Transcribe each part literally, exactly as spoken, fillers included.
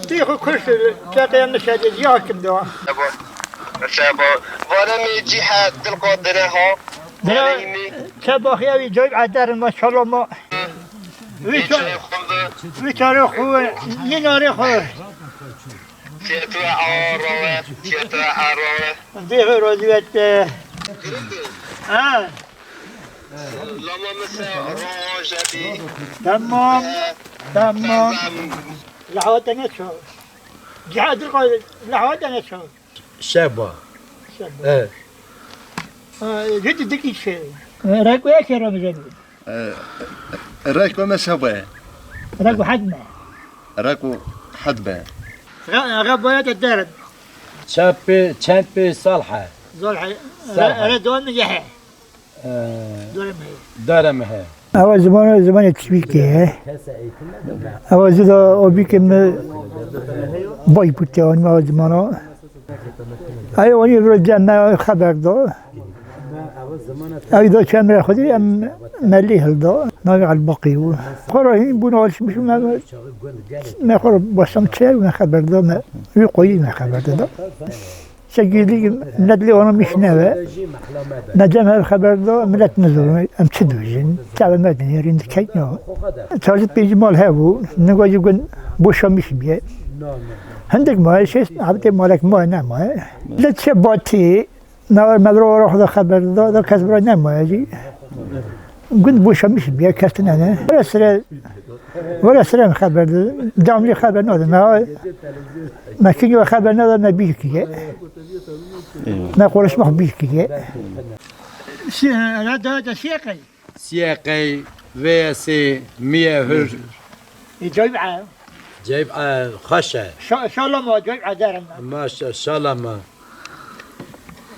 Tî xwe kuşt, çeqeya min şedê, ziya kim da. Seba. Seba. Vane mi cîhe dil qadire ha. Dira, Vane mi. Çe baxiya wî cayb ederin, maşallah ma. Wî ça-, Çay xuldu. Wî çare xwe, nî narê xwe. Tiyatro arave, tiyatro arave. Dê xwe razî wet. Ha. Lama mese roje bî. Tamam. Tamam. Lehwa te ne çaw. Cihad qal lehwa te ne çaw. Şeba. Şeba. E. Ha, gidi dikî şey. Rek ve kere mi jedi. E, rek ve mese be. Rek ve hadme. Rek ve hadbe. Re-, re boya te derin. Çend pê, çend pê sal he? Zor he. Sal he. Re, re don ye he. Ee, Dore mi he. Dore mi he. Ewa ziman, zimanê Tibîkê ye. Ewa zida obîkê mi bay bû te anî ewa zimana. Ay, onî viro cem me xeber da. Ay da çemre xwedî em melî hilda. Navê Elbaqî bû. Xora hîn bûn alışmış me, me xora başlam çer me xeber da me. Wî qoyî me xeber da. Çekî millet lê ona miş neve. Ne cem hev xeber da, millet nizûn, em çi dibêjin. Çawa me dinêrin, dikeyna. Çar pêncî mal hebû, niga jî gun boşa miş biye. Hindik maye, şêst hebtê malek maye nemaye. Millet çe batî, naver medro ora xwe da xeber da, da kes bira nemaye jî. Gund boşa miş biye, kes tine ne. Were sire Were sirên xeber de, camlî xeber nade. Me, me kî xeber nade, me bîr kiriye. Eyvallah. Me konuşmak bîr kiriye. Rada da siyaqey. Siyaqey, V S, Miye Hür. E, cayb a. Cayb a, xweş e. Şa-, şalama, cayb a derim. Maşa, şalama.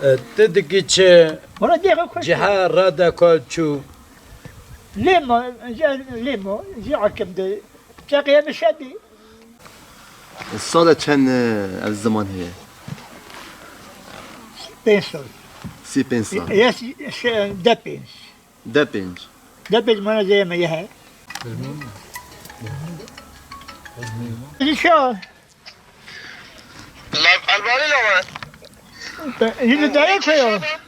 E, ti dikî çi? Wala dê xwe xweş. Ciha rada ka çû. Lêma, lêma, ji akim de. Çeqê min şedî. Sala çend, e, ev ziman heye? Pênc sal. Sî pênc sal. Yes, şey, de pênc. De pênc. De pênc mana zeye me ye he. Rişa. La, Albanî la me. Yine dayı koyuyor.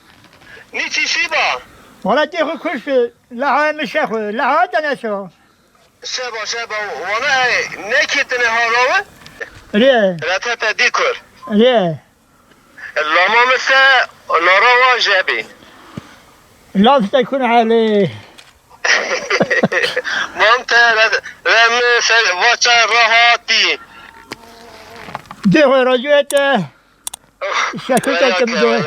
Nîçî şîba? Wala tê xwe kuşt, leha min şexwe, leha te neşo. Şeba, şeba, wana neketine harawe. Rê. Retete dî kur. Rê. Lama mise nara wa jebi. Laf te kun hali. Mam te re, re mi se vaça rahati. De xwe raciyete. Şekil te kim de.